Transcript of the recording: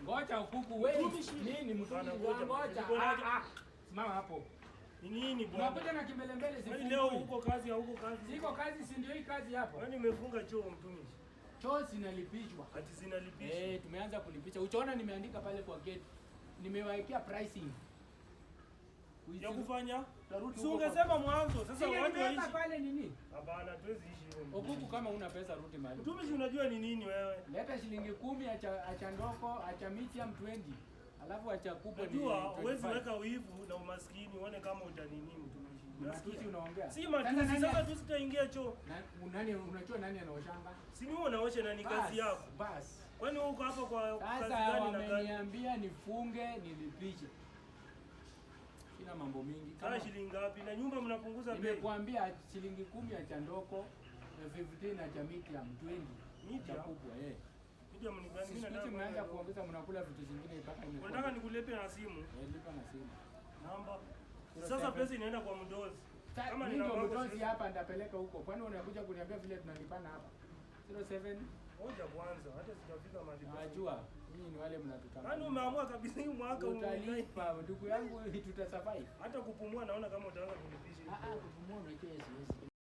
Ngoja Ukuku wewe. Mtumishi. Nini mtumishi? Bwana, ngoja. Ngoja. Bwana, Ah, ah. Simama hapo. Ni nini bwana? Unakuja na kimbelembele Kwani sifungui. leo huko kazi au huko kazi? Siko kazi, si ndio hii kazi hapa? Kwani umefunga choo, mtumishi? Choo zinalipishwa. Ati zinalipisha. Eh, tumeanza kulipisha. Utaona nimeandika pale kwa gate. Nimewawekea pricing. Ya kufanya? Tutarudi Si huko. ungesema mwanzo. Sasa Si watu nimeweka waishi. pale nini? Hapana, hatuwezi ishi hivyo. Okuku, kama una pesa rudi mahali. Mtumishi, unajua ni nini wewe? Leta shilingi 10 acha ndoko, acha medium 20. Alafu acha kubwa ni Najua huwezi 25. weka wivu na umaskini uone kama utanini, mtumishi. Ni matusi Unasikia? unaongea. Si Sasa matusi, nani- sasa tusitaingia choo. Nani unajua nani anaoshanga? Si ni wewe unaosha na ni kazi Bas, yako. Bas. Kwani wewe uko hapa kwa kazi Sasa gani na gani? wameniambia nifunge nilipishe. Sina mambo mingi. Sasa shilingi ngapi? Na nyumba mnapunguza bei. Nimekuambia shilingi 10 ya chandoko na 15 na cha medium 20. Medium? Cha kubwa eh. Medium ni gani? Mimi Siku hizi nataka mnaanza kuongeza, mnakula vitu zingine mpaka imekuwa. Unataka nikulipe na simu? Eh, lipa na simu. Namba. Zero Sasa seven. pesa inaenda kwa mdozi. Kama Mimi nina ndio mambo mdozi siwezi- hapa, ndapeleka huko. Kwani unakuja kuniambia vile tunalipana hapa? 07. Ngoja kwanza, hata sijafika mahali pesa. Najua nyinyi ni wale mnatutanga. Yaani umeamua kabisa hii mwaka Utalipa ndugu yangu, tutasurvive. hata kupumua naona kama utaanza kulipisha. Ah ah, kupumua unajua siwezi.